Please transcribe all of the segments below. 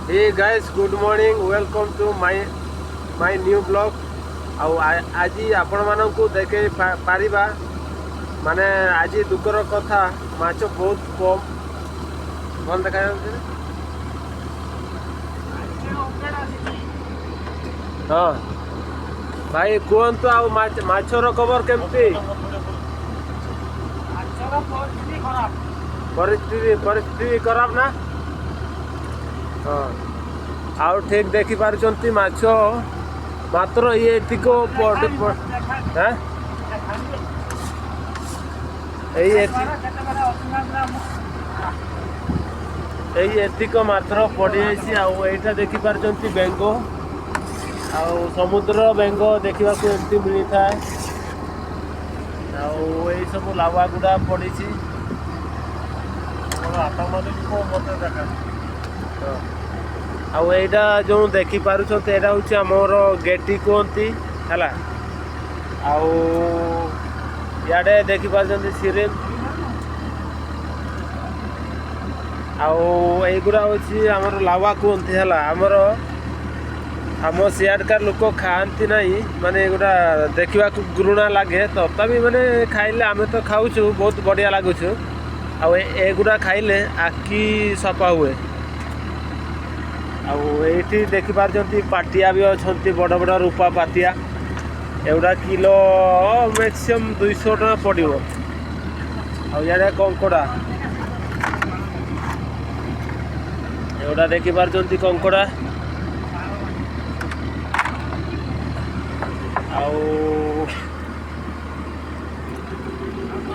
Hey guys, good morning. Welcome to my new vlog. ଆଉ ଆଜି ଆପଣମାନଙ୍କୁ ଦେଖେଇ ପାରିବା, ମାନେ ଆଜି ଦୁଃଖର କଥା, ମାଛ ବହୁତ କମ୍। ଭଲ ଦେଖାଯାଉଛି ନା? ହଁ ଭାଇ, କୁହନ୍ତୁ, ଆଉ ମାଛର ଖବର କେମିତି? ମାଛର ପରିସ୍ଥିତି ଖରାପ। ପରିସ୍ଥିତି ଖରାପ ନା? ହଁ, ଆଉ ଠିକ ଦେଖିପାରୁଛନ୍ତି, ମାଛ ମାତ୍ର ଇଏ ଏତିକ। ହଁ, ଏଇ ଏଇ ଏତିକ ମାତ୍ର ପଡ଼ିଯାଇଛି। ଆଉ ଏଇଟା ଦେଖିପାରୁଛନ୍ତି ବେଙ୍ଗ। ଆଉ ସମୁଦ୍ର ବେଙ୍ଗ ଦେଖିବାକୁ ଏମିତି ମିଳିଥାଏ। ଆଉ ଏଇ ସବୁ ଲାୱା ଗୁଡ଼ା ପଡ଼ିଛି। ମତେ ଦେଖା। ହଁ। ଆଉ ଏଇଟା ଯେଉଁ ଦେଖିପାରୁଛନ୍ତି, ଏଇଟା ହେଉଛି ଆମର ଗେଟି କୁହନ୍ତି, ହେଲା। ଆଉ ଇଆଡ଼େ ଦେଖିପାରୁଛନ୍ତି ସିରିମ୍। ଆଉ ଏଇଗୁଡ଼ା ହେଉଛି ଆମର ଲାୱା କୁହନ୍ତି, ହେଲା। ଆମ ସିଆଡ଼କାର ଲୋକ ଖାଆନ୍ତି ନାହିଁ, ମାନେ ଏଗୁଡ଼ା ଦେଖିବାକୁ ଘୃଣା ଲାଗେ। ତଥାପି ମାନେ ଖାଇଲେ, ଆମେ ତ ଖାଉଛୁ, ବହୁତ ବଢ଼ିଆ ଲାଗୁଛୁ। ଆଉ ଏଗୁଡ଼ା ଖାଇଲେ ଆଖି ସଫା ହୁଏ। ଆଉ ଏଇଠି ଦେଖିପାରୁଛନ୍ତି ପାଟିଆ ବି ଅଛନ୍ତି, ବଡ଼ ବଡ଼ ରୂପା ପାତିଆ। ଏଗୁଡ଼ା କିଲୋ ମ୍ୟାକ୍ସିମମ୍ 200 ଟଙ୍କା ପଡ଼ିବ। ଆଉ ଇଆଡ଼େ କଙ୍କଡ଼ା, ଏଗୁଡ଼ା ଦେଖିପାରୁଛନ୍ତି କଙ୍କଡ଼ା।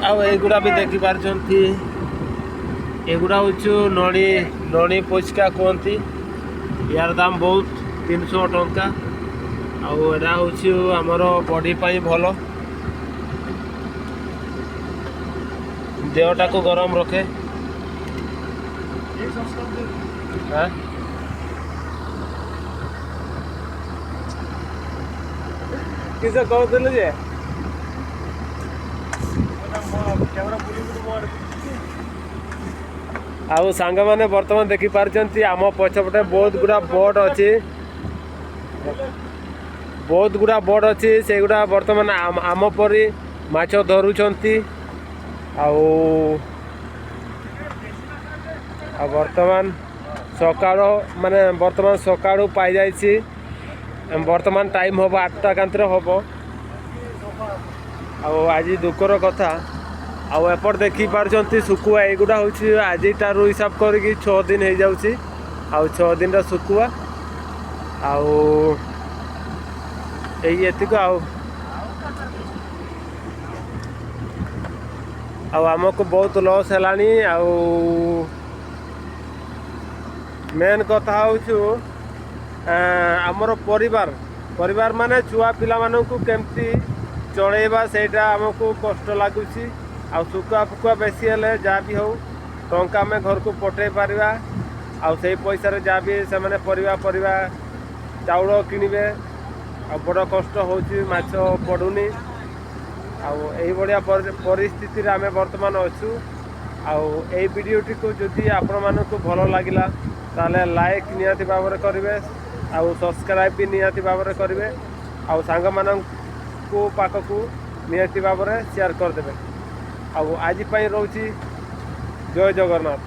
ଆଉ ଏଇଗୁଡ଼ା ବି ଦେଖିପାରୁଛନ୍ତି, ଏଗୁଡ଼ା ହେଉଛି ନଣି ପୋଚକା କୁହନ୍ତି। ୟାର ଦାମ ବହୁତ, 300 ଟଙ୍କା। ଆଉ ଏଇଟା ହେଉଛି ଆମର ବଡି ପାଇଁ ଭଲ, ଦେହଟାକୁ ଗରମ ରଖେ। ହଁ, କିସ କହୁଥିଲୁ ଯେ? କ୍ୟାମେରା ବୁଲି ବୁଲି ମୋ ଆଡ଼େ। ଆଉ ସାଙ୍ଗମାନେ, ବର୍ତ୍ତମାନ ଦେଖିପାରୁଛନ୍ତି ଆମ ପଛପଟେ ବହୁତ ଗୁଡ଼ା ବୋଟ୍ ଅଛି, ବହୁତ ଗୁଡ଼ା ବୋଟ୍ ଅଛି। ସେଗୁଡ଼ା ବର୍ତ୍ତମାନ ଆମ ପରି ମାଛ ଧରୁଛନ୍ତି। ଆଉ ବର୍ତ୍ତମାନ ସକାଳ, ମାନେ ବର୍ତ୍ତମାନ ସକାଳୁ ପାଇଯାଇଛି। ବର୍ତ୍ତମାନ ଟାଇମ୍ ହେବ 8ଟା କାନ୍ତରେ ହେବ। ଆଉ ଆଜି ଦୁଃଖର କଥା। ଆଉ ଏପଟ ଦେଖିପାରୁଛନ୍ତି ଶୁଖୁଆ। ଏଇଗୁଡ଼ା ହେଉଛି ଆଜିଠାରୁ ହିସାବ କରିକି 6 ଦିନ ହେଇଯାଉଛି, ଆଉ 6 ଦିନର ଶୁଖୁଆ। ଆଉ ଏଇ ଏତିକ। ଆଉ ଆମକୁ ବହୁତ ଲସ୍ ହେଲାଣି। ଆଉ ମେନ୍ କଥା ହେଉଛୁ ଆମର ପରିବାର, ମାନେ ଛୁଆ ପିଲାମାନଙ୍କୁ କେମିତି ଚଳେଇବା, ସେଇଟା ଆମକୁ କଷ୍ଟ ଲାଗୁଛି। ଆଉ ଶୁଖୁଆ ଫୁକୁଆ ବେଶୀ ହେଲେ ଯାହା ବି ହଉ ଟଙ୍କା ଆମେ ଘରକୁ ପଠେଇ ପାରିବା, ଆଉ ସେଇ ପଇସାରେ ଯାହା ବି ସେମାନେ ପରିବା ଚାଉଳ କିଣିବେ। ଆଉ ବଡ଼ କଷ୍ଟ ହେଉଛି, ମାଛ ପଡ଼ୁନି। ଆଉ ଏଇଭଳିଆ ପରିସ୍ଥିତିରେ ଆମେ ବର୍ତ୍ତମାନ ଅଛୁ। ଆଉ ଏଇ ଭିଡ଼ିଓଟିକୁ ଯଦି ଆପଣମାନଙ୍କୁ ଭଲ ଲାଗିଲା, ତାହେଲେ ଲାଇକ୍ ନିହାତି ଭାବରେ କରିବେ, ଆଉ ସବସ୍କ୍ରାଇବ୍ ବି ନିହାତି ଭାବରେ କରିବେ, ଆଉ ସାଙ୍ଗମାନଙ୍କୁ ପାଖକୁ ନିହାତି ଭାବରେ ସେୟାର କରିଦେବେ। ଆଉ ଆଜି ପାଇଁ ରହୁଛି, ଜୟ ଜଗନ୍ନାଥ।